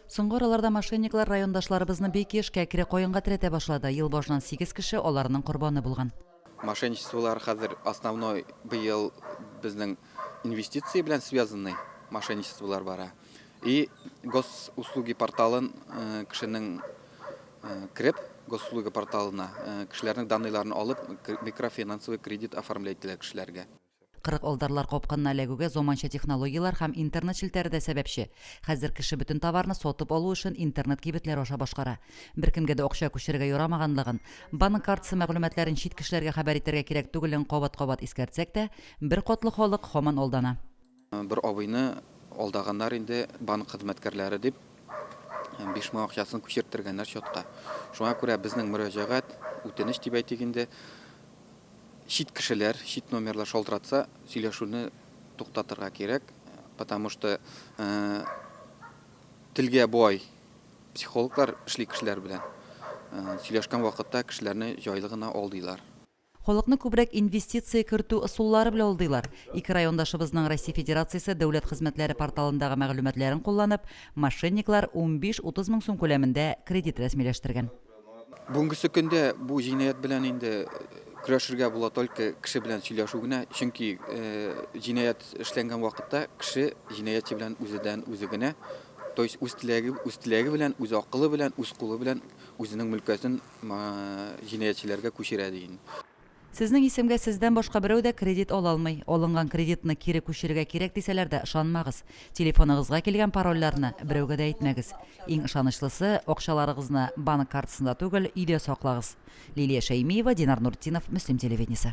Соңгы араларда мошенниклар райондашларыбызны бик еш кәкре каенга терәтә башлады. Ел башыннан сигез кеше аларның корбаны булган. Мошенничестволар хәзер основной быел безнең инвестиция белән связанный мошенничестволар бара. И госуслуги порталын кешенең кереп, госуслуги порталына кешеләрнең данныйларын алып, микрофинансовый кредит оформлять ителә кешеләргә. 40 алдарлар капкынына эләгүгә заманча технологияләр һәм интернет челтәре дә сәбәпче. Хәзер кеше бөтен товарны сатып алу эшен интернет кибетләре аша башкара. Беркемгә дә акча күчерергә ярамаганлыгын, банк картасы мәгълүматларын чит кешеләргә хәбәр итәргә кирәк түгеллеген кабат-кабат искәртсәк тә, беркатлы халык һаман алдана. Бер абыйны алдаганнар инде банк хезмәткәрләре дип, 5000 акчасын күчерттергәннәр счетка. Шуңа күрә безнең мөрәҗәгать, үтенеч дип әйтик инде, Чит кешеләр, чит номерлар шалтыратса, сөйләшүне туктатырга кирәк, потому что телгә бай психологлар эшли кешеләр белән. Сөйләшкән вакытта кешеләрне җайлы гына алдыйлар. Халыкны күбрәк инвестиция кертү ысуллары белән алдыйлар. Ике райондашыбызның Россия Федерациясе Дәүләт хезмәтләре порталындагы мәгълүматларын кулланып, мошенниклар унбиш-утыз мең сум күләмендә кредит рәсмиләштергән. Бүгенгесе көндә бу җинаять белән инде көрәшергә була только кеше белән сөйләшү генә, чөнки җинаять эшләнгән вакытта кеше җинаятьче белән үзедән үзе генә, то есть үз теләге, үз теләге белән, үз акылы белән, үз кулы белән үзенең мөлкәтен җинаятьчеләргә күчерә дигән. Сезнең исемгә сездән башка берәү дә кредит ала алмый. Алынган кредитны кире күчерергә кирәк дисәләр дә, ышанмагыз. Телефоныгызга килгән парольләрне берәүгә дә әйтмәгез. Иң ышанычлысы, акчаларыгызны банк картасында түгел, өйдә саклагыз. Лилия Шәймиева, Динар Нуртдинов, Мөслим телевидениесе.